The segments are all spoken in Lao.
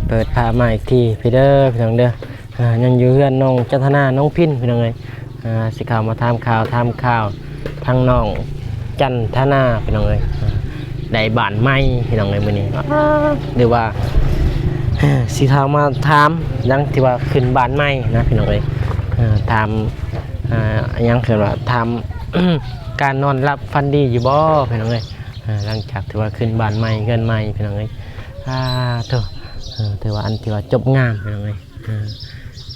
ເປີດພາບມາອີກທີພີ່ເດີ ພີ່ນ້ອງເດີ. ອ່າ ຍັງຢູ່ເຮືອນນ້ອງຈັນທະນາ ນ້ອງພິນ ພີ່ນ້ອງເອີຍ. ອ່າ ຊິເຂົ້າມາຖາມຂ່າວ ຖາມຂ່າວທາງນ້ອງຈັນທະນາ ພີ່ນ້ອງເອີຍ. ອ່າ ໄດ້ບ້ານໃໝ່ ພີ່ນ້ອງເອີຍ ມື້ນີ້ ຫຼືວ່າ ຊິເຂົ້າມາຖາມຫຍັງທີ່ວ່າຂຶ້ນບ້ານໃໝ່ນະ ພີ່ນ້ອງເອີຍ. ອ່າ ຖາມ ອ່າ ຫຍັງ ເອີ້ນວ່າ ຖາມການນອນຫຼັບຝັນດີຢູ່ບໍ່ ພີ່ນ້ອງເອີຍ. ອ່າ ຫຼັງຈາກທີ່ວ່າຂຶ້ນບ້ານໃໝ່ ເຮືອນໃໝ່ ພີ່ນ້ອງເອີຍ. ອ່າ ໂທ້ ເອີ ຖືວ່າອັນທີ່ວ່າຈົບງາມ ພີ່ນ້ອງເອີຍ. ອ່າ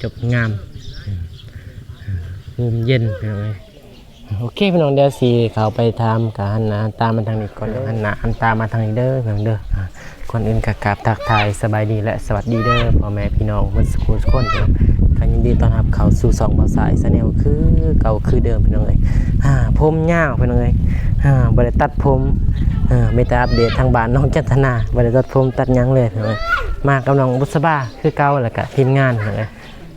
ຈົບງາມ ເອີ ຮົ່ມເຢັນ ພີ່ນ້ອງເອີຍ. ໂອເຄ ພີ່ນ້ອງ ດຽວຊິເຂົ້າໄປຖາມ ກະຫັນໜ້າຫັນຕາມາທາງນີ້ກ່ອນ ຫັນໜ້າຫັນຕາມາທາງນີ້ເດີ ພີ່ນ້ອງເດີ. ອ່າ ກ່ອນອື່ນກໍກາບທັກທາຍສະບາຍດີ ແລະ ສະຫວັດດີເດີ ພໍ່ແມ່ພີ່ນ້ອງໝົດສູ່ຄົນເດີ. ກໍຍິນດີຕ້ອນຮັບເຂົ້າສູ່ຊ່ອງບ່າວສາຍ Channel ຄືເກົ່າຄືເດີມ ພີ່ນ້ອງເອີຍ. ອ່າ ຜົມຍາວ ພີ່ນ້ອງເອີຍ. ອ່າ ບໍ່ໄດ້ຕັດຜົມ ເອີ ມີແຕ່ອັບເດດທາງບ້ານນ້ອງຈັນທະນາ ບໍ່ໄດ້ຕັດຜົມຕັດຫຍັງເລີຍ ພີ່ນ້ອງເອີຍ. ມາກັບນ້ອງບຸດສະບາຄືເກົ່າ ແລ້ວກະທີມງານ ພີ່ນ້ອງເອີຍ.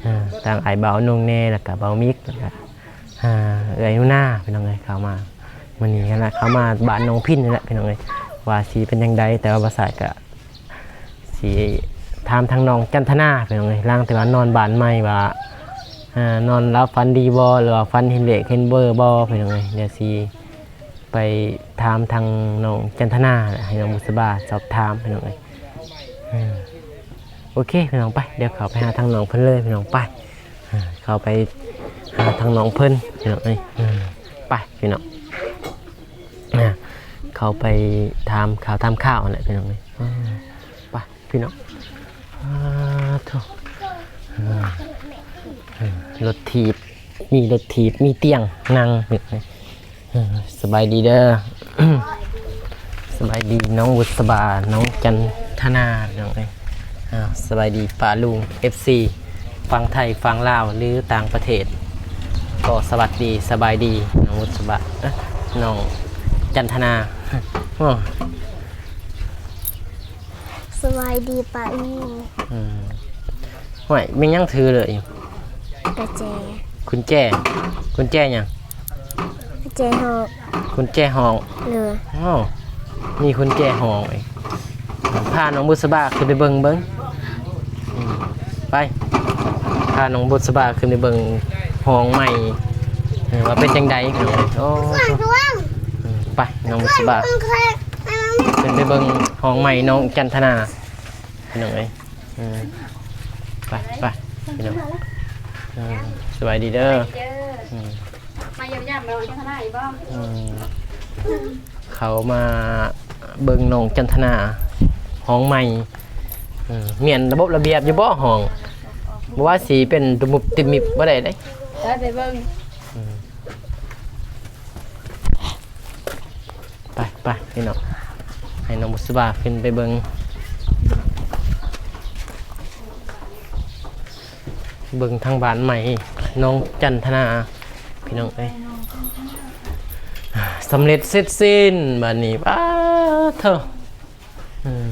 ອ່າ ທາງອ້າຍບ່າວນົງແນ່ ແລ້ວກະບ່າວມິກ ແລ້ວກະ ອ່າ ເອື້ອຍໜູນາ ພີ່ນ້ອງເອີຍ. ເຂົ້າມາມື້ນີ້ຫັ້ນລະ ເຂົ້າມາບ້ານນ້ອງພິນນີ້ແຫຼະ ພີ່ນ້ອງເອີຍ ວ່າຊິເປັນຈັ່ງໃດ. ແຕ່ວ່າບ່າວສາຍກະຊິຖາມທາງນ້ອງຈັນທະນາ ພີ່ນ້ອງເອີຍ ຫຼັງແຕ່ວ່ານອນບ້ານໃໝ່ວ່າ ອ່າ ນອນຫຼັບຝັນດີບໍ່ ຫຼືວ່າຝັນເຫັນເລກເຫັນເບີບໍ່ ພີ່ນ້ອງເອີຍ. ດຽວຊິໄປຖາມທາງນ້ອງຈັນທະນາ ໃຫ້ນ້ອງບຸດສະບາສອບຖາມ ພີ່ນ້ອງເອີຍ. ໂອເຄ ພີ່ນ້ອງ ໄປ ດຽວເຂົ້າໄປຫາທາງນ້ອງເພິ່ນເລີຍ ພີ່ນ້ອງ ໄປ. ເຂົ້າໄປຫາທາງນ້ອງເພິ່ນ ພີ່ນ້ອງເອີຍ. ໄປ ພີ່ນ້ອງ ເຂົ້າໄປຖາມຂ່າວ ຖາມຂ່າວຫັ້ນແຫຼະ ພີ່ນ້ອງເອີຍ. ໄປ ພີ່ນ້ອງ. ອ່າ ໂທ້ ລົດຖີບ ມີລົດຖີບ ມີຕຽງນັ່ງ ພີ່ນ້ອງເອີຍ. ສະບາຍດີເດີ ສະບາຍດີນ້ອງບຸດສະບາ ນ້ອງຈັນທະນາ ພີ່ນ້ອງເອີຍ. ອ່າ ສະບາຍດີປ້າລຸງ ເອັຟຊີ ຝັ່ງໄທ ຝັ່ງລາວ ຫຼື ຕ່າງປະເທດ ກໍສະຫວັດດີ ສະບາຍດີ ນ້ອງບຸດສະບາ ເອີ ນ້ອງຈັນທະນາ. ໂອ້ ສະບາຍດີປ້າລຸງ. ອືມ ຫ້ວຍ ແມ່ນຫຍັງຖືເລີຍ? ກະແຈ. ກຸນແຈ? ກຸນແຈຫຍັງ? ກຸນແຈຫ້ອງ. ກຸນແຈຫ້ອງ? ໂດຍ. ໂອ້ ມີກຸນແຈຫ້ອງອີກ. ພານ້ອງບຸດສະບາຂຶ້ນໄປເບິ່ງເບິ່ງ. ອືມ ໄປ ພານ້ອງບຸດສະບາຂຶ້ນໄປເບິ່ງຫ້ອງໃໝ່ ເອີ ວ່າເປັນຈັ່ງໃດ. ໂອ້ ອືມ ໄປ ນ້ອງບຸດສະບາ ຂຶ້ນໄປເບິ່ງຫ້ອງໃໝ່ນ້ອງຈັນທະນາ ພີ່ນ້ອງເອີຍ. ເອີ ໄປ ໄປ ພີ່ນ້ອງ ເອີ ສະບາຍດີເດີ. ສະບາຍດີເດີ. ອືມ ມາຢ້ຽມຢາມນ້ອງຈັນທະນາອີກບໍ່? ເອີ ເຂົ້າມາເບິ່ງນ້ອງຈັນທະນາ ຫ້ອງໃໝ່. ເອີ ແມ່ນລະບົບລະບຽບຢູ່ບໍ່ຫ້ອງ? ບໍ່ວ່າຊິເປັນຕຸບມຸບຕິບມິບບໍ່ໄດ້ເດ້. ໄປ ໄປເບິ່ງ. ອືມ ໄປ ໄປ ພີ່ນ້ອງ ໃຫ້ນ້ອງບຸດສະບາຂຶ້ນໄປເບິ່ງ ເບິ່ງທາງບ້ານໃໝ່ນ້ອງຈັນທະນາ ພີ່ນ້ອງເອີຍ. ສຳເລັດເສັດສິ້ນບາດນີ້ ປາດໂທ້. ອືມ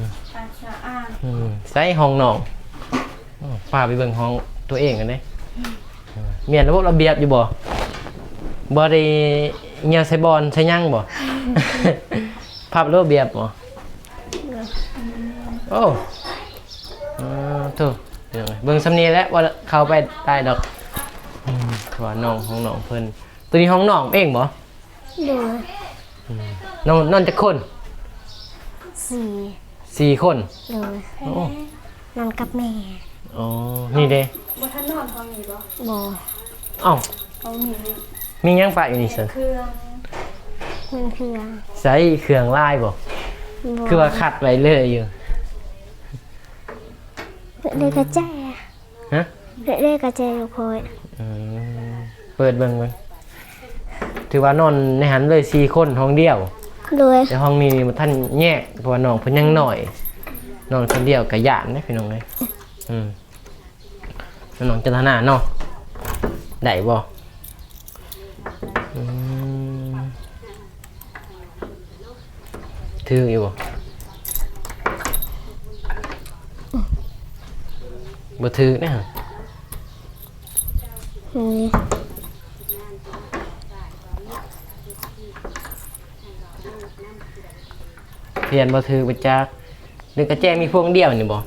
ອືມ ໃສຫ້ອງນ້ອງ? ໂອ້ ພາໄປເບິ່ງຫ້ອງຕົວເອງກັນເດ້. ແມ່ນລະບົບລະບຽບຢູ່ບໍ່? ບໍ່ໄດ້ຍ່ຽວໃສ່ບ່ອນໃສ່ຫຍັງບໍ່? ພັບລະບົບລະບຽບບໍ່? ໂອ້ ເອີ ໂທ້ ເບິ່ງສ່ຳນີ້ແຫຼະ ວ່າເຂົ້າໄປໄດ້ດອກ. ອືມ ວ່ານ້ອງ ຫ້ອງນ້ອງເພິ່ນ. ໂຕນີ້ຫ້ອງນ້ອງເອງບໍ່? ໂດຍ. ອືມ ນອນ ນອນຈັກຄົນ? ສີ່ ສີ່ຄົນ. ໂດຍ. ໂອ້ ນອນກັບແມ່. ອໍ ນີ້ເດ້? ບໍ່ທັນນອນຫ້ອງນີ້ບໍ່? ບໍ່. ເອົ້າ ຫ້ອງນີ້ ມີຫຍັງປະຢູ່ນີ້? ເຄື່ອງ ເຄື່ອງ. ໃສເຄື່ອງຫຼາຍບໍ່? ບໍ່. ຄືວ່າຄັດໄວ້ເລີຍຢູ່. ເລີຍກະແຈ. ຮະ? ເລກະແຈຢູ່ພອຍ. ອືມ ເປີດເບິ່ງເບິ່ງ. ຖືວ່ານອນໃນຫັ້ນເລີຍສີ່ຄົນຫ້ອງດຽວ. ໂດຍ. ແຕ່ຫ້ອງນີ້ບໍ່ທັນແຍກ ເພາະວ່ານ້ອງເພິ່ນຍັງນ້ອຍ ນອນຄົນດຽວກະຢ້ານເດ້ພີ່ນ້ອງເອີຍ. ອືມ ນ້ອງຈັນທະນາເນາະ ໄດ້ບໍ່? ອືມ ຖືກຢູ່ບໍ່? ບໍ່ຖືກເດ້. ໂອ້ຍ ພຽນບໍ່ຖືກໄປຈັກ. ເລກະແຈມີພວງດຽວນີ້ບໍ່?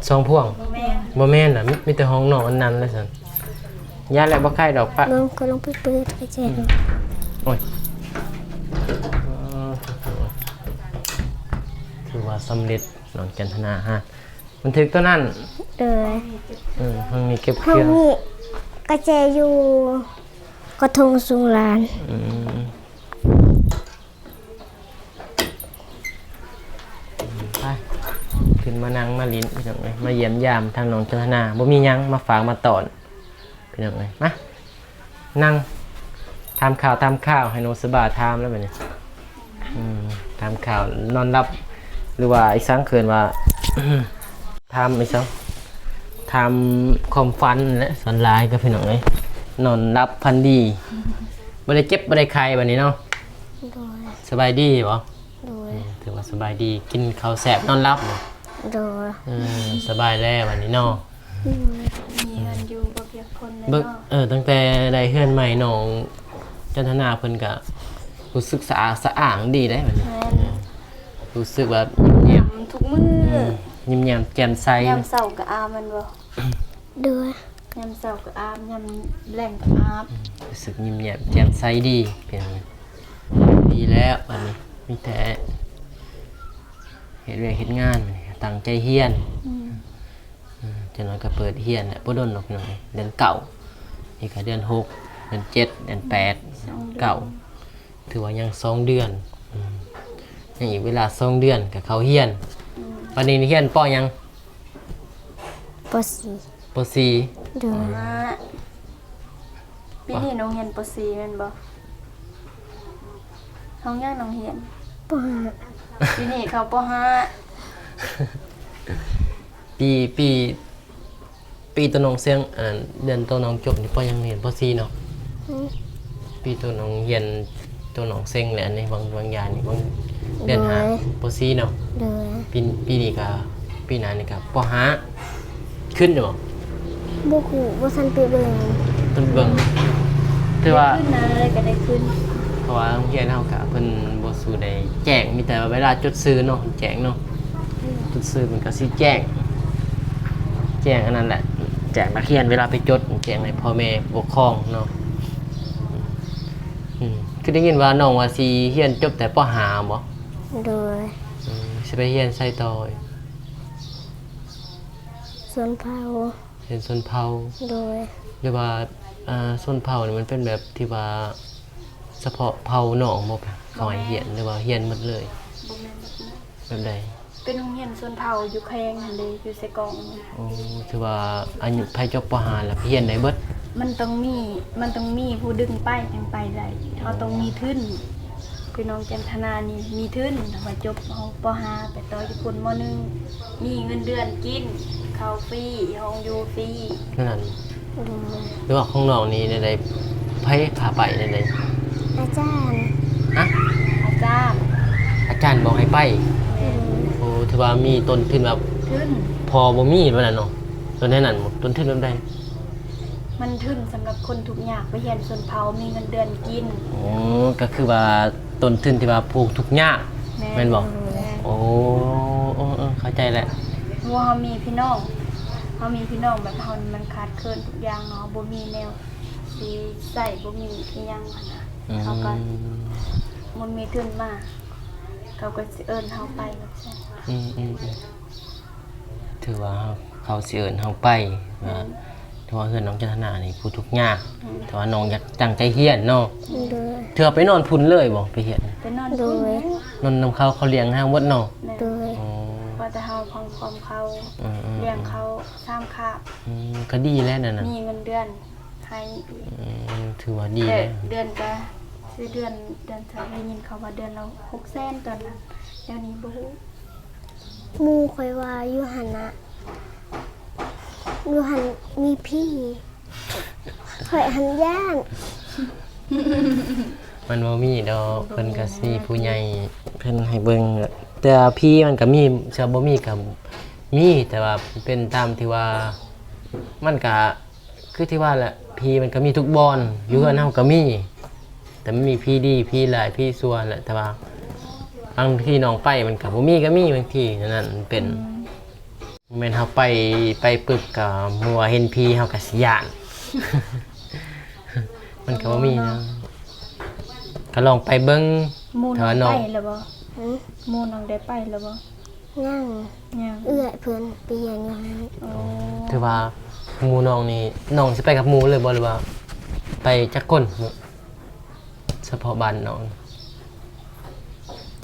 ສອງພວງ? ບໍ່ແມ່ນ ບໍ່ແມ່ນລະ ມີ ມີແຕ່ຫ້ອງນ້ອງອັນນັ້ນແຫຼະຊັ້ນ. ຢ້ານແຫຼະ ບໍ່ໄຄດອກປະ. ເບິ່ງ ຂ້ອຍລອງໄປເປີດໃຫ້ເຈົ້າເບິ່ງ. ໂອ້ຍ ຖືວ່າສຳເລັດ ນ້ອງຈັນທະນາຮະ. ມັນຖືກຕົວນັ້ນ. ໂດຍ. ເອີ ຫ້ອງນີ້ເກັບເຄື່ອງ. ຫ້ອງນີ້ກະແຈຢູ່ກະທົງສຸງຫຼານ. ອືມ. ໄປ ຂຶ້ນມານັ່ງມາຫຼິ້ນ ພີ່ນ້ອງເອີຍ ມາຢ້ຽມຢາມທາງນ້ອງຈັນທະນາ. ບໍ່ມີຫຍັງມາຝາກມາຕ້ອນ ພີ່ນ້ອງເອີຍ. ມາ ນັ່ງຖາມຂ່າວ ຖາມຂ່າວ ໃຫ້ນ້ອງສະບາຖາມແລ້ວບັດນີ້. ອືມ ຖາມຂ່າວນອນຫຼັບ ຫຼືວ່າອີ່ສັງເອີ້ນວ່າ ຖາມອີ່ສັງ ຖາມຄວາມຝັນແຫຼະ. ສ່ວນຫຼາຍກໍ ພີ່ນ້ອງເອີຍ ນອນຫຼັບຝັນດີ ບໍ່ໄດ້ເຈັບບໍ່ໄດ້ໄຂ້ບັດນີ້ເນາະ. ໂດຍ. ສະບາຍດີບໍ່? ໂດຍ. ອືມ ຖືວ່າສະບາຍດີ ກິນເຂົ້າແຊບນອນຫຼັບບໍ່? ໂດຍ. ເອີ ສະບາຍແລ້ວບັດນີ້ເນາະ. ໂດຍ. ມີເຮືອນຢູ່ບໍ່ພຽງຄົນແລ້ວເນາະ. ເບິ່ງ ເອີ ຕັ້ງແຕ່ໄດ້ເຮືອນໃໝ່ ນ້ອງຈັນທະນາເພິ່ນກະຮູ້ສຶກສະອາດສະອ້າງດີເດ້ບັດນີ້. ແມ່ນ. ເອີ ຮູ້ສຶກວ່າຍິ້ມແຍ້ມ ທຸກມື້. ອືມ ຍິ້ມແຍ້ມແຈ່ມໃສ. ຍາມເຊົ້າກໍອາບແມ່ນບໍ່? ໂດຍ. ຍາມເຊົ້າກໍອາບ ຍາມແລງກໍອາບ. ອືມ ຮູ້ສຶກຍິ້ມແຍ້ມແຈ່ມໃສດີ ເປັນ ດີແລ້ວ. ອັນນີ້ມີແຕ່ເຮັດວຽກເຮັດງານ ຕັ້ງໃຈຮຽນ. ອືມ. ອືມ ຈັກໜ້ອຍກໍເປີດຮຽນແຫຼະ ບໍ່ດົນດອກພີ່ນ້ອງເອີຍ. ເດືອນເກົ້າ ນີ້ກໍເດືອນຫົກ ເດືອນເຈັດ ເດືອນແປດ ສອງເດືອນ ເກົ້າ ຖືວ່າຍັງສອງເດືອນ. ອືມ ຍັງອີກເວລາສອງເດືອນກໍເຂົ້າຮຽນ. ອືມ ບັດນີ້ຮຽນ ປ.ຫຍັງ? ປ.ສີ່. ປ.ສີ່. ໂດຍ. ປ.ຫ້າ. ປີນີ້ນ້ອງຮຽນ ປ.ສີ່ ແມ່ນບໍ່? ຫ້ອງຫຍັງນ້ອງຮຽນ? ປ.ຫ້າ. ປີນີ້ເຂົ້າ ປ.ຫ້າ. ປີ ປີ ປີໂຕນ້ອງເສັງ ອັນນັ້ນ ເດືອນໂຕນ້ອງຈົບນີ້ ປ.ຫຍັງຮຽນ? ປ.ສີ່ ເນາະ. ອືມ ປີໂຕນ້ອງຮຽນ ໂຕນ້ອງເສັງແຫຼະ ອັນນີ້ຫວ່າງ ຫວ່າງຢານີ້ ຫວ່າງເດືອນຫ້າ ໂດຍ ປ.ສີ່ ເນາະ. ໂດຍ. ປີ ປີນີ້ກະ ປີໜ້ານີ້ກະ ປ.ຫ້າ ຂຶ້ນຢູ່ບໍ່? ບໍ່ຮູ້ ບໍ່ທັນໄປເບິ່ງ ເພິ່ນເບິ່ງ ຖືວ່າ ໄດ້ຂຶ້ນນະ ໄດ້ ກໍໄດ້ຂຶ້ນ ເພາະວ່າໂຮງຮຽນເຮົາກະ ເພິ່ນບໍ່ສູ່ໄດ້ແຈ້ງ ມີແຕ່ເວລາຈົດຊື່ເນາະ ແຈ້ງເນາະ. ອືມ ຈົດຊື່ເພິ່ນກະຊິແຈ້ງ ແຈ້ງອັນນັ້ນແຫຼະ ແຈ້ງນັກຮຽນເວລາໄປຈົດ ແຈ້ງໃຫ້ພໍ່ແມ່ຜູ້ປົກຄອງເນາະ. ອືມ ຄືໄດ້ຍິນວ່ານ້ອງວ່າຊິຮຽນຈົບແຕ່ ປ.ຫ້າ ບໍ່? ໂດຍ. ອືມ ຊິໄປຮຽນໃສຕໍ່? ຊົນເຜົ່າ. ຮຽນຊົນເຜົ່າ. ໂດຍ. ຫຼືວ່າ ອ່າ ຊົນເຜົ່ານີ້ມັນເປັນແບບທີ່ວ່າສະເພາະເຜົ່ານ້ອງບໍ່ ເຂົາໃຫ້ຮຽນ ຫຼືວ່າຮຽນໝົດເລີຍ? ບໍ່ແມ່ນແບບນັ້ນ. ແບບໃດ? ເປັນໂຮງຮຽນຊົນເຜົ່າຢູ່ແຂວງຫັ້ນເດ້ ຢູ່ເຊກອງ. ໂອ້ ຖືວ່າອາຍຸໃຜຈົບ ປ.ຫ້າ ແລ້ວໄປຮຽນໄດ້ເບິດ? ມັນຕ້ອງມີ ມັນຕ້ອງມີຜູ້ດຶງໄປຈັ່ງໄປໄດ້ ເຮົາຕ້ອງມີທຶນ. ຄືນ້ອງຈັນທະນານີ້ມີທຶນ ເຮົາກໍຈົບຫ້ອງ ປ.ຫ້າ ໄປຕໍ່ຢູ່ພຸ້ນ ມ.ໜຶ່ງ ມີເງິນເດືອນກິນ ເຂົ້າຟຣີ ຫ້ອງຢູ່ຟຣີ. ນັ້ນ ໂດຍ. ຫຼືວ່າຂອງນ້ອງນີ້ແນວໃດ? ໃຜພາໄປແນວໃດ? ອາຈານ. ຮະ? ອາຈານ. ອາຈານບອກໃຫ້ໄປ? ແມ່ນ. ໂອ້ ຖືວ່າມີຕົ້ນທຶນແບບ ທຶນ ພໍບໍ່ມີແບບນັ້ນເນາະ. ຕົ້ນແນວນັ້ນບໍ່? ຕົ້ນທຶນແບບໃດ? ມັນທຶນສຳລັບຄົນທຸກຍາກ ໄປຮຽນຊົນເຜົ່າ ມີເງິນເດືອນກິນ. ໂອ້ ກໍຄືວ່າຕົ້ນທຶນທີ່ວ່າຜູ້ທຸກຍາກ. ແມ່ນ. ແມ່ນບໍ່? ແມ່ນ. ໂອ້ ເອີ ເອີ ເຂົ້າໃຈແລ້ວ. ເພາະວ່າເຮົາມີພີ່ນ້ອງ ເຮົາມີພີ່ນ້ອງແບບເຮົາມັນຂາດເຂີນທຸກຢ່າງເນາະ ບໍ່ມີແນວຊິໃຊ້ ບໍ່ມີອີ່ຫຍັງຫັ້ນນະ. ອືມ ເຂົາກໍບໍ່ມີທຶນມາ ເຂົາກໍຊິເອີ້ນເຮົາໄປວ່າຊັ້ນ. ອືມ ອືມ ອືມ. ຖືວ່າເຮົາ ເຂົາຊິເອີ້ນເຮົາໄປ. ແມ່ນ. ວ່າ ຖືວ່າເຮືອນນ້ອງຈັນທະນານີ້ຜູ້ທຸກຍາກ. ແມ່ນ. ແຕ່ວ່ານ້ອງຢາກຕັ້ງໃຈຮຽນເນາະ. ໂດຍ. ຖືວ່າໄປນອນພຸ້ນເລີຍບໍ່? ໄປຮຽນ ໄປນອນ ໂດຍ ພຸ້ນແຫຼະ ນອນນຳເຂົາ ເຂົາລ້ຽງເຮົາໝົດເນາະ. ແມ່ນ. ໂດຍ. ອໍ ວ່າແຕ່ເຮົາພັງຄວາມເຂົາ. ອືມໆໆ. ລ້ຽງເຂົາສາມຄາບ. ອືມ ກໍດີແລ້ວນັ້ນນະ ມີເງິນເດືອນໃຫ້. ອືມ ຖືວ່າດີແລ້ວ. ເດືອນກະ ຊິເດືອນ ເດືອນ ໄດ້ຍິນເຂົາວ່າເດືອນລະຫົກແສນຕອນນັ້ນ ດຽວນີ້ບໍ່ຮູ້. ໝູ່ຂ້ອຍວ່າຢູ່ຫັ້ນນະ ຢູ່ຫັ້ນມີຜີ ຂ້ອຍຫັ້ນຢ້ານ. ມັນບໍ່ມີດອກ ເພິ່ນກໍຊິມີຜູ້ໃຫຍ່ເພິ່ນໃຫ້ເບິ່ງ. ແຕ່ຜີມັນກໍມີ ເຊື່ອບໍ່ມີກໍມີ ແຕ່ວ່າເປັນຕາມທີ່ວ່າ ມັນກໍ ຄືທີ່ວ່າແຫຼະ ຜີມັນກໍມີທຸກບ່ອນ ຢູ່ເຮືອນເຮົາກໍມີ ແຕ່ມັນມີຜີດີ ຜີຮ້າຍ ຜີຊົ່ວແຫຼະ. ແຕ່ວ່າບາງທີນ້ອງໄປມັນກໍບໍ່ມີກໍມີ ບາງທີນັ້ນມັນເປັນ. ອືມ. ແມ່ນເຮົາໄປ ໄປປຶບກໍໝູ່ເຫັນຜີເຮົາກໍຊິຢ້ານ ມັນກໍບໍ່ມີນະ ກໍລອງໄປເບິ່ງ ຖ້າວ່ານ້ອງໄປແລ້ວບໍ່? ຫືມ? ໝູ່ນ້ອງໄດ້ໄປແລ້ວບໍ່? ຍັງ ຍັງ ເອື້ອຍເພິ່ນໄປຮຽນຢູ່ຫັ້ນ. ອໍ ຖືວ່າໝູ່ນ້ອງນີ້ ນ້ອງຊິໄປກັບໝູ່ເລີຍບໍ່ ຫຼືວ່າໄປຈັກຄົນ? ສະເພາະບ້ານນ້ອງ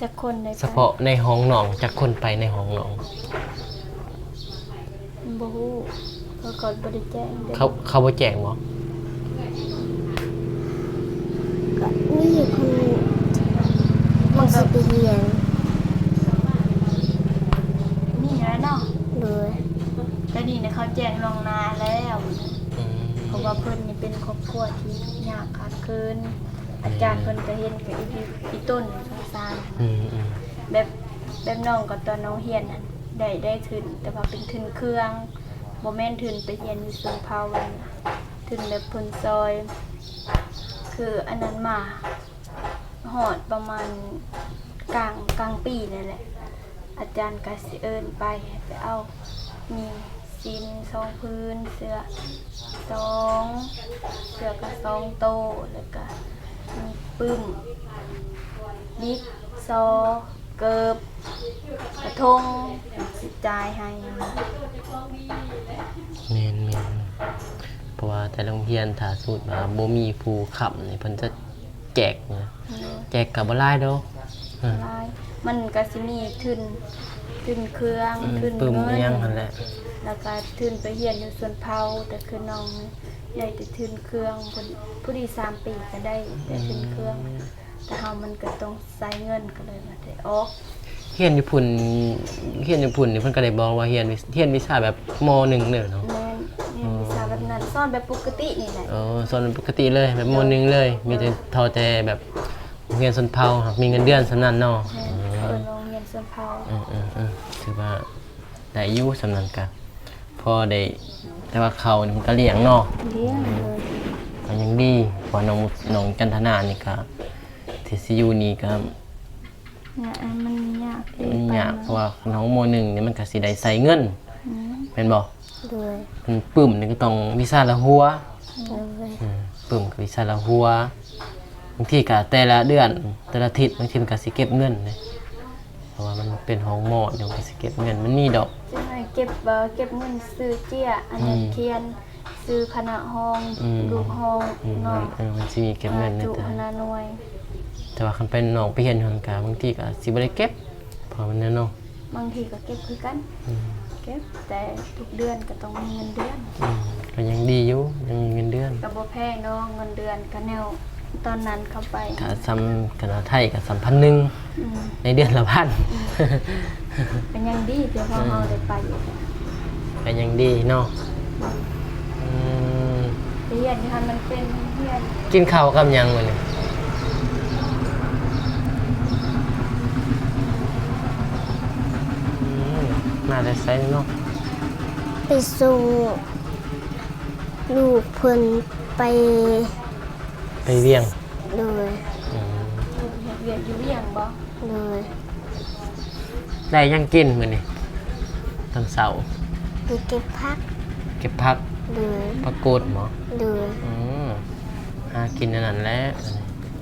ຈັກຄົນໄດ້ໄປ? ສະເພາະໃນຫ້ອງນ້ອງ ຈັກຄົນໄປໃນຫ້ອງນ້ອງ? ບໍ່ຮູ້ ເຂົາກໍບໍ່ໄດ້ແຈ້ງເດ້. ເຂົາ ເຂົາບໍ່ແຈ້ງບໍ່? ກໍມີຄົນ ຄົນຊິໄປຮຽນ ມີແລ້ວເນາະ. ໂດຍ ແຕ່ນີ້ນະເຂົາແຈ້ງລ່ວງໜ້າແລ້ວ ອືມ ເພາະວ່າເພິ່ນນີ້ເປັນຄອບຄົວທີ່ຍາກຂາດເຂີນ ອາຈານເພິ່ນກໍເຫັນ ກໍອີ ອີຕົນສົງສານ ອືມໆ ແບບ ແບບນ້ອງກໍຕອນນ້ອງຮຽນຫັ້ນ ໄດ້ ໄດ້ທຶນ ແຕ່ວ່າເປັນທຶນເຄື່ອງ ບໍ່ແມ່ນທຶນໄປຮຽນຢູ່ຊົນເຜົ່າ ອັນນີ້ທຶນແບບເພິ່ນຊ່ອຍ ຄືອັນນັ້ນມາ ຮອດປະມານກາງ ກາງປີນີ້ແຫຼະ ອາຈານກໍຊິເອີ້ນໄປ ໃຫ້ໄປເອົາ ມີສິ້ນສອງຜືນ ເສື້ອສອງ ເສື້ອກໍສອງໂຕ ແລ້ວກໍມີປຶ້ມ ດິກ ຊໍ ເກີບ ກະທົງ ຊິຈ່າຍໃຫ້. ແມ່ນໆ ເພາະວ່າແຕ່ລະໂຮງຮຽນ ຖ້າສົມມຸດວ່າບໍ່ມີຜູ້ຄ້ຳນີ້ ເພິ່ນຈະ ແຈກນະ ໂດຍ ແຈກກໍບໍ່ຫຼາຍດອກ ເອີ ຫຼາຍ ມັນກໍຊິມີທຶນ ທຶນເຄື່ອງ ອືມ ທຶນ ປຶ້ມ ເງິນ ອີ່ຫຍັງຫັ້ນແຫຼະ ແລ້ວກໍທຶນໄປຮຽນຢູ່ຊົນເຜົ່າ ແຕ່ຄືນ້ອງໄດ້ແຕ່ທຶນເຄື່ອງ ພໍດີ ພໍດີສາມປີກໍໄດ້ແຕ່ທຶນເຄື່ອງ ອືມ ແຕ່ເຮົາມັນກໍຕ້ອງໃຊ້ເງິນ ກໍເລີຍວ່າໄດ້ອອກ. ຮຽນຢູ່ພຸ້ນ ຮຽນຢູ່ພຸ້ນນີ້ເພິ່ນກໍໄດ້ບອກວ່າຮຽນ ຮຽນວິຊາແບບ ມໍໜຶ່ງ ເດີເນາະ. ແມ່ນ ຮຽນວິຊາແບບນັ້ນ ອໍ ສອນແບບປົກກະຕິນີ້ແຫຼະ. ອໍ ສອນແບບປົກກະຕິເລີຍ ແບບ ໂດຍ ມໍໜຶ່ງ ເລີຍ ໂດຍ ມີແຕ່ເທົ່າແຕ່ແບບໂຮງຮຽນຊົນເຜົ່າ ມີເງິນເດືອນສ່ຳນັ້ນເນາະ. ແມ່ນ ເອີ ເອີ້ນວ່າໂຮງຮຽນຊົນເຜົ່າ. ເອີໆໆ ຖືວ່າໄດ້ຢູ່ສ່ຳນັ້ນກະພໍໄດ້ ແຕ່ວ່າເຂົ້ານີ້ມັນກະລ້ຽງເນາະ. ລ້ຽງ ໂດຍ ກໍຍັງດີ ເພາະວ່ານ້ອງ ນ້ອງຈັນທະນານີ້ກະ ທີ່ຊິຢູ່ນີ້ກໍ ຍາກ ມັນຍາກເດ້ ມັນຍາກ ໄປມາ ເພາະວ່ານ້ອງ ມໍໜຶ່ງ ນີ້ມັນກໍຊິໄດ້ໃຊ້ເງິນ ອືມ ແມ່ນບໍ່? ໂດຍ ມັນປຶ້ມນີ້ກໍຕ້ອງວິຊາລະຫົວ ໂດຍ ອືມ ປຶ້ມກໍວິຊາລະຫົວ ບາງທີກໍແຕ່ລະເດືອນ ແຕ່ລະທິດ ບາງທີມັນກໍຊິເກັບເງິນເດ້ ເພາະວ່າມັນເປັນຫ້ອງມໍ ມັນກໍຊິເກັບເງິນ ມັນມີດອກ ຈະໃຫ້ເກັບ ເອີ ເກັບເງິນຊື້ເຈ້ຍ ອັນນັ້ນ ອືມ ຂຽນ ຊື່ຄະນະຫ້ອງ ອືມ ລູກຫ້ອງ ອືມ ເນາະ ມັນ ເອີ ມັນຊິມີເກັບເງິນ ອ່າ ໃນ ຈຸ ແຕ່ ຄະນະໜ່ວຍ ແຕ່ວ່າຄັນໄປນ້ອງໄປຮຽນຢູ່ຫັ້ນກະ ບາງທີກະຊິບໍ່ໄດ້ເກັບ ເພາະວ່າມັນແນວເນາະ ບາງທີກໍເກັບຄືກັນ ອືມ ເກັບ ແຕ່ທຸກເດືອນກໍຕ້ອງມີເງິນເດືອນ ອືມ ກໍຍັງດີຢູ່ ຍັງມີເງິນເດືອນ ກໍບໍ່ແພງດອກ ເງິນເດືອນກໍແນວ ຕອນນັ້ນເຂົ້າໄປ ກະສ່ຳ ຄັນວ່າໄທກະສ່ຳພັນໜຶ່ງ ອືມ ໃນເດືອນລະພັນ ອືມ ກໍຍັງດີທີ່ພວກເຮົາໄດ້ໄປ ກໍຍັງດີເນາະ ອືມ ອືມ ໄປຮຽນຢູ່ຫັ້ນມັນເປັນໂຮງຮຽນ ກິນເຂົ້າກັບຫຍັງມື້ນີ້? ອືມ ມາແຕ່ໃສເນາະ? ໄປສົ່ງລູກເພິ່ນໄປ ໄປວຽງ ໂດຍ ອືມ ເຮັດວຽກຢູ່ວຽງບໍ່? ໂດຍ ໄດ້ຫຍັງກິນມື້ນີ້ຕອນເຊົ້າ? ໄປເກັບຜັກ ເກັບຜັກ ໂດຍ ຜັກກູດບໍ? ໂດຍ ອືມ ຫາກິນອັນນັ້ນແຫຼະ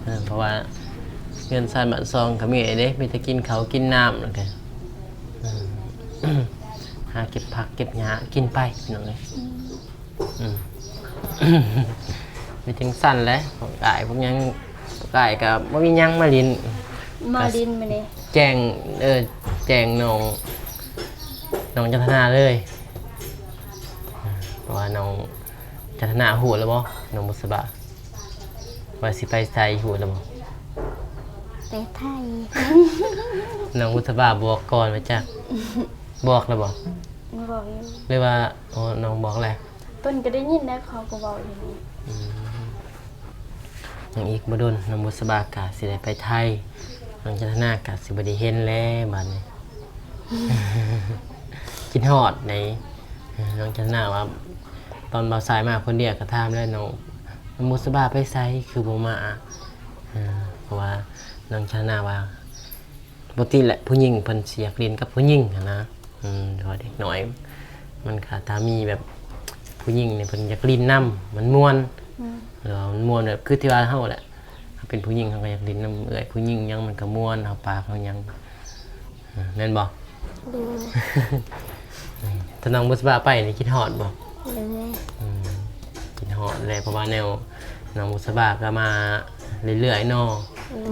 ເອີ ເພາະວ່າເຮືອນຊານບ້ານຊ່ອງກໍມີເດ້ ມີແຕ່ກິນເຂົ້າກິນນ້ຳ ແລ້ວກໍ ອືມ ຫາເກັບຜັກເກັບຫຍ້າກິນໄປ ພີ່ນ້ອງເອີຍ ອືມ ອືມ ມີຈັ່ງຊັ້ນແຫຼະ ພວກອ້າຍພວກຫຍັງ ພວກອ້າຍກໍບໍ່ມີຫຍັງມາຫຼິ້ນ ມາຫຼິ້ນມື້ນີ້ ແຈ້ງ ເອີ ແຈ້ງນ້ອງ ນ້ອງຈັນທະນາເລີຍ ເພາະວ່ານ້ອງຈັນທະນາຮູ້ແລ້ວບໍ່ ນ້ອງບຸດສະບາ ວ່າຊິໄປໃສ ຮູ້ແລ້ວບໍ່? ໄປໄທ ນ້ອງບຸດສະບາບອກກ່ອນວ່າຈັກ ບອກແລ້ວບໍ່? ບອກຢູ່ ຫຼືວ່າ ໂອ້ ນ້ອງບອກແລ້ວ? ເພິ່ນກໍໄດ້ຍິນແລ້ວ ເຂົາກໍເວົ້າຢູ່ນີ້ ອືມ ຍັງອີກບໍ່ດົນ ນ້ອງບຸດສະບາກະຊິໄດ້ໄປໄທ ນ້ອງຈັນທະນາກະຊິບໍ່ໄດ້ເຫັນແລ້ວບາດນີ້ ຄິດຮອດໃດ໋ ນ້ອງຈັນທະນາວ່າ ຕອນບ່າວຊາຍມາຄົນດຽວກໍຖາມແລ້ວ ນ້ອງ ນ້ອງບຸດສະບາໄປໃສ ຄືບໍ່ມາ ເອີ ເພາະວ່ານ້ອງຈັນທະນາວ່າ ປົກກະຕິແຫຼະ ຜູ້ຍິງເພິ່ນຊິຢາກຫຼິ້ນກັບຜູ້ຍິງຫັ້ນນະ ອືມ ເພາະວ່າເດັກນ້ອຍ ມັນກະຖ້າມີແບບຜູ້ຍິງນີ້ ເພິ່ນຢາກຫຼິ້ນນຳ ມັນມ່ວນ ອືມ ແລ້ວມັນມ່ວນແບບຄືທີ່ວ່າເຮົາແຫຼະ ເຮົາເປັນຜູ້ຍິງ ເຮົາກໍຢາກຫຼິ້ນນຳເອື້ອຍຜູ້ຍິງຫຍັງ ມັນກໍມ່ວນ ເຮົາປາກເຮົາຫຍັງ ແມ່ນບໍ່? ໂດຍ. ຖ້ານ້ອງບຸດສະບາໄປນີ້ຄິດຮອດບໍ່? ໂດຍ. ອືມ ຄິດຮອດແຫຼະ ເພາະວ່າແນວນ້ອງບຸດສະບາກໍມາເລື້ອຍໆເນາະ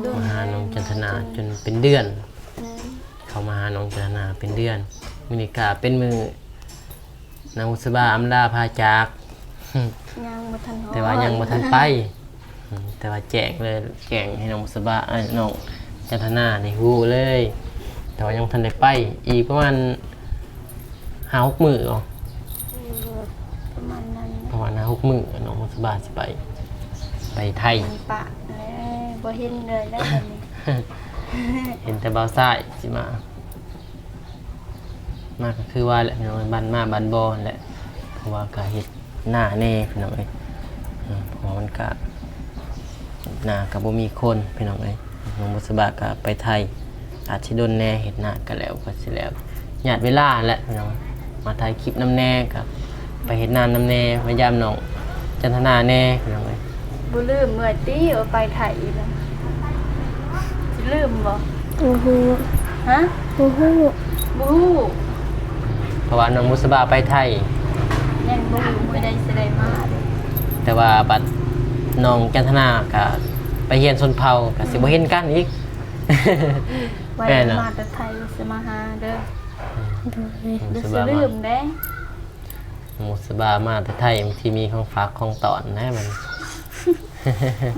ໂດຍ ມາຫານ້ອງຈັນທະນາຈົນເປັນເດືອນ ແມ່ນ ເຂົ້າມາຫານ້ອງຈັນທະນາເປັນເດືອນ. ມື້ນີ້ກໍເປັນມື້ນ້ອງບຸດສະບາອຳລາພາຈາກ ຍັງບໍ່ທັນຮອດ ແຕ່ວ່າຍັງບໍ່ທັນໄປ ອືມ ແຕ່ວ່າແຈ້ງເລີຍ ແຈ້ງໃຫ້ນ້ອງບຸດສະບາ ເອີ ນ້ອງຈັນທະນາໄດ້ຮູ້ເລີຍ ແຕ່ວ່າຍັງບໍ່ທັນໄດ້ໄປ ອີກປະມານຫ້າຫົກມື້ບໍ? ເອີ ປະມານນັ້ນ ປະມານຫ້າຫົກມື້ ນ້ອງບຸດສະບາຊິໄປ ໄປໄທ ມັນປະແລ້ວ ບໍ່ເຫັນເລີຍແລ້ວບັດນີ້ ເຫັນແຕ່ບ່າວຊາຍຊິມາ. ມາກໍຄືວ່າແຫຼະພີ່ນ້ອງເອີຍ ບ້ານມາບ້ານບໍ່ຫັ້ນແຫຼະ ເພາະວ່າກໍເຮັດນາແດ່ພີ່ນ້ອງເອີຍ ເພາະວ່າມັນກະ ນາກໍບໍ່ມີຄົນພີ່ນ້ອງເອີຍ. ນ້ອງບຸດສະບາກໍໄປໄທ ອາດຊິດົນແດ່ ເຮັດນາກໍແລ້ວກໍຊິແລ້ວ ຍາດເວລາແຫຼະພີ່ນ້ອງ ມາຖ່າຍຄລິບນຳແດ່ ກໍໄປເຮັດນານຳແດ່ ມາຢາມນ້ອງຈັນທະນາແດ່ພີ່ນ້ອງເອີຍ. ບໍ່ລືມເມື່ອຍຕິ ວ່າໄປໄທນະ ຊິລືມບໍ່? ບໍ່ຮູ້. ຮະ? ບໍ່ຮູ້. ບໍ່ຮູ້. ເພາະວ່ານ້ອງບຸດສະບາໄປໄທ ຍັງບໍ່ຮູ້ມື້ໃດຊິໄດ້ມາເດ້ ແຕ່ວ່າບັດນ້ອງຈັນທະນາກະໄປຮຽນຊົນເຜົ່າ ກະຊິບໍ່ເຫັນກັນອີກ. ແມ່ນເນາະ ມາແຕ່ໄທຊິມາຫາເດີ. ອືມ ໂດຍ. ບໍ່ຊິລືມເດ້ ນ້ອງບຸດສະບາມາແຕ່ໄທ ບາງທີມີຂອງຝາກຂອງຕ້ອນນະມັນ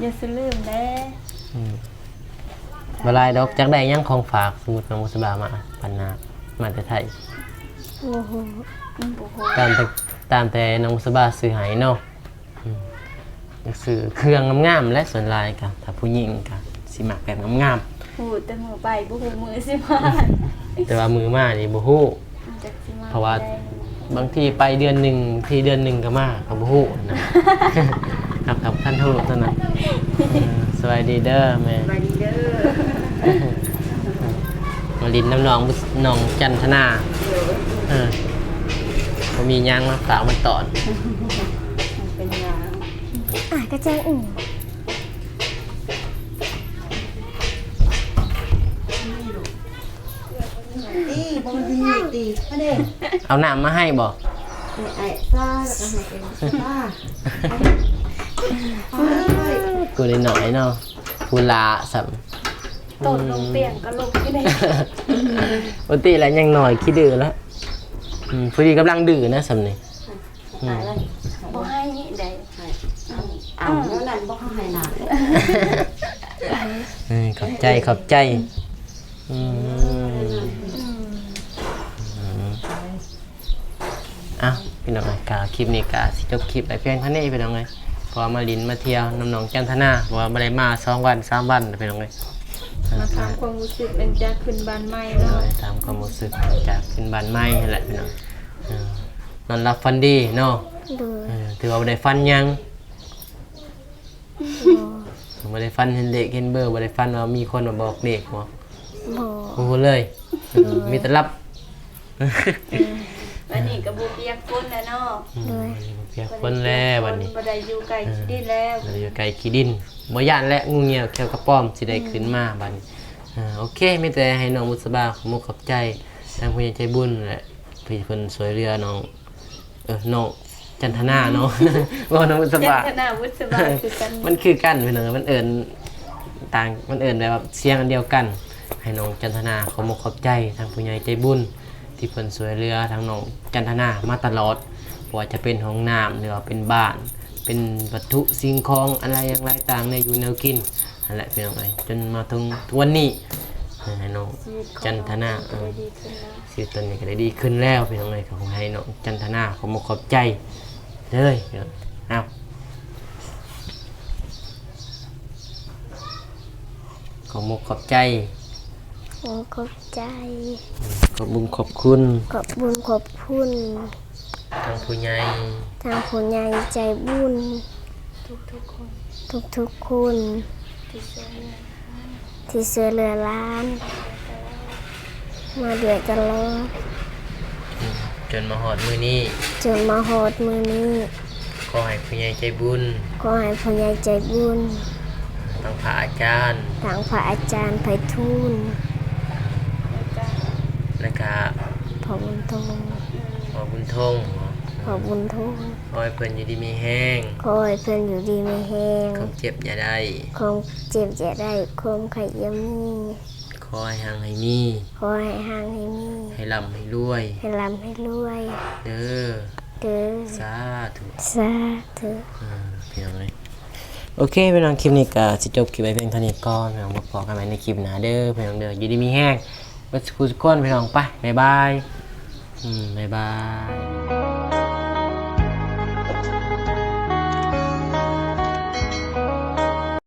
ຢ່າຊິລືມເດ້. ອືມ ບໍ່ຫຼາຍດອກ ຈັກໄດ້ຫຍັງຂອງຝາກ ສົມມຸດນ້ອງບຸດສະບາມາ ພັນນາ ມາແຕ່ໄທ? ບໍ່ຮູ້. ອືມ ບໍ່ຮູ້ ຕາມແຕ່ ຕາມແຕ່ນ້ອງບຸດສະບາຊື້ໃຫ້ເນາະ. ອືມ ຢາກຊື້ເຄື່ອງງາມໆແຫຼະ ສ່ວນຫຼາຍກະ ຖ້າຜູ້ຍິງກະຊິມັກແບບງາມໆ. ຮູ້ແຕ່ມື້ໄປ ບໍ່ຮູ້ມື້ຊິມາ ແຕ່ວ່າມື້ມານີ້ບໍ່ຮູ້ ເພາະວ່າບາງທີໄປເດືອນໜຶ່ງ ບາງທີເດືອນໜຶ່ງກໍມາ ກໍບໍ່ຮູ້ນະ. ຄັບ ຄັບ ຄັນຮູ້ເທົ່ານັ້ນ. ເອີ ສະບາຍດີເດີແມ່. ສະບາຍດີເດີ. ມາຫຼິ້ນນຳນ້ອງ ນ້ອງຈັນທະນາ. ໂດຍ. ເອີ ບໍ່ມີຫຍັງມາຝາກມາຕ້ອນ. ເປັນຫຍັງ? ອາຍກະແຈ້ງອີ່. ຕີບໍ່ດີຕີ ມາເດ້. ເອົານ້ຳມາໃຫ້ບໍ່? ໃຫ້ອ້າຍຊາ ແລ້ວກໍໃຫ້ເອັມຊາ. ເອີຍ ກູໄດ້ໜ້ອຍເນາະ ຜູ້ຫຼ້າຊ້ຳ. ໂຕລົງຕຽງກໍລົງຢູ່ໃດ໋. ປົກກະຕິແລ້ວຍັງໜ້ອຍ ຂີ້ດື້ແລ້ວ. ອືມ ຜູ້ນີ້ກຳລັງດື້ນະຊ້ຳນີ້. ອືມ ບໍ່ໃຫ້ໃດ໋. ເອົາ ເອົາແນວນັ້ນບໍ່ເຂົາໃຫ້ນາ. ເອີ ຂອບໃຈ ຂອບໃຈ. ອືມ ອືມ ເອົ້າ ພີ່ນ້ອງເອີຍ ກະຄລິບນີ້ກະຊິຈົບຄລິບໄວ້ພຽງເທົ່ານີ້ ພີ່ນ້ອງເອີຍ. ເພາະວ່າມາຫຼິ້ນມາທ່ຽວນຳນ້ອງຈັນທະນາ ເພາະວ່າບໍ່ໄດ້ມາສອງວັນສາມວັນ ພີ່ນ້ອງເອີຍ. ມາຖາມຄວາມຮູ້ສຶກຫຼັງຈາກຂຶ້ນບ້ານໃໝ່ເນາະ. ໂດຍ ຖາມຄວາມຮູ້ສຶກຫຼັງຈາກຂຶ້ນບ້ານໃໝ່ຫັ້ນແຫຼະ ພີ່ນ້ອງ. ເອີ ນອນຫຼັບຝັນດີເນາະ. ໂດຍ. ເອີ ຖືວ່າບໍ່ໄດ້ຝັນຫຍັງ. ບໍ່ ບໍ່ໄດ້ຝັນເຫັນເລກເຫັນເບີ ບໍ່ໄດ້ຝັນວ່າມີຄົນມາບອກເລກບໍ່? ບໍ່ ບໍ່ຮູ້ເລີຍ. ເອີ ມີແຕ່ຫຼັບ. ເອີ ອັນນີ້ກໍບໍ່ປຽກຝົນແລ້ວເນາະ. ອືມ ໂດຍ ບໍ່ປຽກຝົນແລ້ວບັດນີ້ ບໍ່ໄດ້ຢູ່ໃກ້ ເອີ ຂີ້ດິນແລ້ວ ບໍ່ໄດ້ຢູ່ໃກ້ຂີ້ດິນ ບໍ່ຢ້ານແຫຼະ ງູງຽວຂຽວກະປອມຊິໄດ້ ອືມ ຂຶ້ນມາບັດນີ້. ເອີ ໂອເຄ ມີແຕ່ໃຫ້ນ້ອງບຸດສະບາຂອບມຸກຂອບໃຈທາງຜູ້ໃຫຍ່ໃຈບຸນແຫຼະ ທີ່ເພິ່ນຊ່ວຍເຫຼືອນ້ອງ ເອີ ນ້ອງຈັນທະນາເນາະ ເວົ້ານຳບຸດສະບາ ຈັນທະນາບຸດສະບາຄືກັນ ມັນຄືກັນພີ່ນ້ອງ ມັນເອີ້ນຕ່າງ ມັນເອີ້ນແບບວ່າສຽງອັນດຽວກັນ. ໃຫ້ນ້ອງຈັນທະນາຂອບມຸກຂອບໃຈທາງຜູ້ໃຫຍ່ໃຈບຸນ ທີ່ເພິ່ນຊ່ວຍເຫຼືອທາງນ້ອງຈັນທະນາມາຕະຫຼອດ ບໍ່ວ່າຈະເປັນຫ້ອງນ້ຳ ຫຼືວ່າເປັນບ້ານ ເປັນວັດຖຸສິ່ງຂອງ ອະໄລຢ່າງຫຼາຍຕ່າງ ແນວຢູ່ແນວກິນຫັ້ນແຫຼະ ພີ່ນ້ອງເອີຍ ຈົນມາເຖິງທຸກວັນນີ້ ໃຫ້ນ້ອງຈັນທະນາ ຊີວິດຕອນນີ້ກໍໄດ້ດີຂຶ້ນແລ້ວ ພີ່ນ້ອງເອີຍ. ກໍຂໍໃຫ້ນ້ອງຈັນທະນາຂອບມຸກຂອບໃຈເດີ. ເອົ້າ ຂອບມຸກຂອບໃຈ ຂອບໃຈ ຂອບບຸນຂອບຄຸນ ຂອບບຸນຂອບຄຸນ ທາງຜູ້ໃຫຍ່ ທາງຜູ້ໃຫຍ່ໃຈບຸນ ທຸກໆຄົນ ທຸກໆຄົນ ທີ່ຊ່ວຍເຫຼືອ ທີ່ຊ່ວຍເຫຼືອຫຼານມາໂດຍຕະຫຼອດ ອືມ ຈົ ຈົນມາຮອດມື້ນີ້ ຈົນມາຮອດມື້ນີ້ ຂໍໃຫ້ຜູ້ໃຫຍ່ໃຈບຸນ ຂໍໃຫ້ຜູ້ໃຫຍ່ໃຈບຸນ ທັງພະອາຈານ ທັງພະອາຈານໄພທູນ ແລ້ວກະ ພໍ່ບຸນທົງ ພໍ່ບຸນທົງ ພໍ່ບຸນທົງ ຂໍໃຫ້ເພິ່ນຢູ່ດີມີແຮງ ຂໍໃຫ້ເພິ່ນຢູ່ດີມີແຮງ ຄວາມເຈັບຢ່າໄດ້ ຄວາມເຈັບຢ່າໄດ້ ຄວາມໄຂ້ຢ່າມີ ຂໍໃຫ້ຮັ່ງໃຫ້ມີ ຂໍໃຫ້ຮັ່ງໃຫ້ມີ ໃຫ້ລ່ຳໃຫ້ລວຍ ໃຫ້ລ່ຳໃຫ້ລວຍ ເດີ ເດີ ສາທຸ ສາທຸ ເອີ ພີ່ນ້ອງເອີຍ ໂອເຄ ພີ່ນ້ອງ ຄລິບນີ້ກໍຊິຈົບຄລິບໄວ້ພຽງເທົ່ານີ້ກ່ອນ ພີ່ນ້ອງ ພົບພໍ້ກັນໃໝ່ໃນຄລິບໜ້າເດີ ພີ່ນ້ອງເດີ ຢູ່ດີມີແຮງເບິດສູ່ຜູ້ສູ່ຄົນ ພີ່ນ້ອງ ໄປ ບາຍບາຍ ອືມ ບາຍບາຍ.